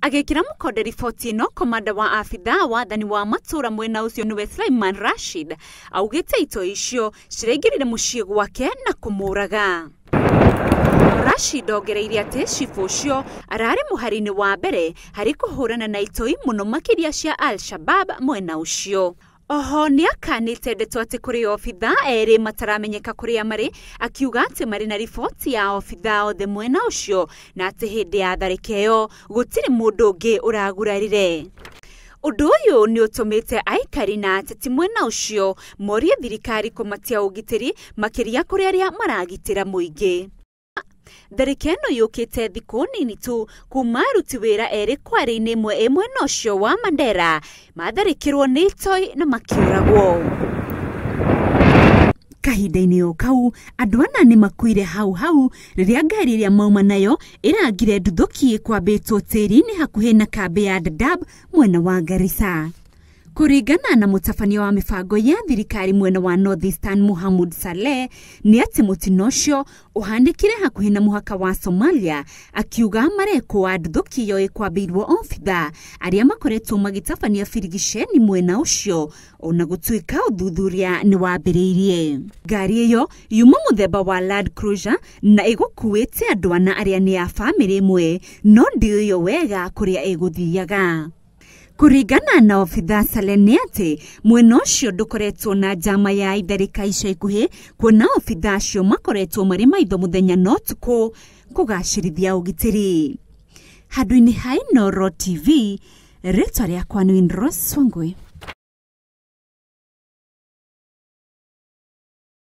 Agĩkĩra mũkonde riboti ĩno, komanda wa abithaa wathani wa matũra mwena ũcio nĩwe Sulaiman Rashid augĩte itoi icio ciraingĩrire mũciĩ gwake na kũmũraga. Rashid ongereire atĩ cibũ ũcio ararĩ mũhari-inĩ wa mbere harĩ kũhũrana na itoi mũno makĩria cia Al-Shabab mwena ũcio. Oho nĩ akanĩte ndeto atĩ kũrĩ obithaa erĩ mataramenyeka kũrĩa marĩ, akiuga atĩ marĩ na riboti ya obithaa othe mwena ũcio na atĩ hĩndĩ ya tharĩka ĩyo gũtirĩ mũndũ ũngĩ ũragurarire. Ũndũ ũyũ nĩ ũtũmĩte aikari na ateti mwena ũcio morie thirikari kũmatia ũgitĩri makĩria kũrĩ arĩa maragitĩra mũingĩ. Tharĩka ĩno yũkĩte thikũ nini tu kuma aruti wĩra erĩ kwarĩ-inĩ ĩmwe ĩ mwena ũcio wa Mandera matharĩkĩrwo nĩ itoi na makĩũragwo. Kahinda-inĩ o kau andũ ana nĩ makuire hau hau rĩrĩa ngari ĩrĩa mauma nayo ĩrangire nduthũki ĩkwambĩtwo tĩri-inĩ hakuhĩ na kambĩ ya Dadaab mwena wa Garissa. Kũringana na mũtabania wa mĩbango ya thirikari mwena wa North Eastern Mohamud Saleh nĩ atĩ mũtino ũcio ũhanĩkire hakuhĩ na mũhaka wa Somalia, akiuga marekwo nduthũki ĩyo ĩkwambĩirwo obithaa arĩa makoretwo magĩtabania birigiceni mwena ũcio ona gũtuĩka ũthuthuria nĩ wambĩrĩirie. Ngari ĩyo yuma mũthemba wa Land Cruiser na ĩgũkuĩte andũ ana arĩa nĩ a bamĩrĩ ĩmwe no ndĩũĩyo wega kũrĩa ĩgũthiaga. Kũringana na obithaa Saleh nĩ atĩ mwena ũcio ndũkoretwo na njama ya itharĩka ica ikuhĩ kuona obithaa acio makoretwo marĩ maitho mũthenya na ũtukũ kũgacĩrithia ũgitĩri. Handũ-inĩ ha Inooro TV, rĩtwa rĩakwa nĩ Winrose Wangui.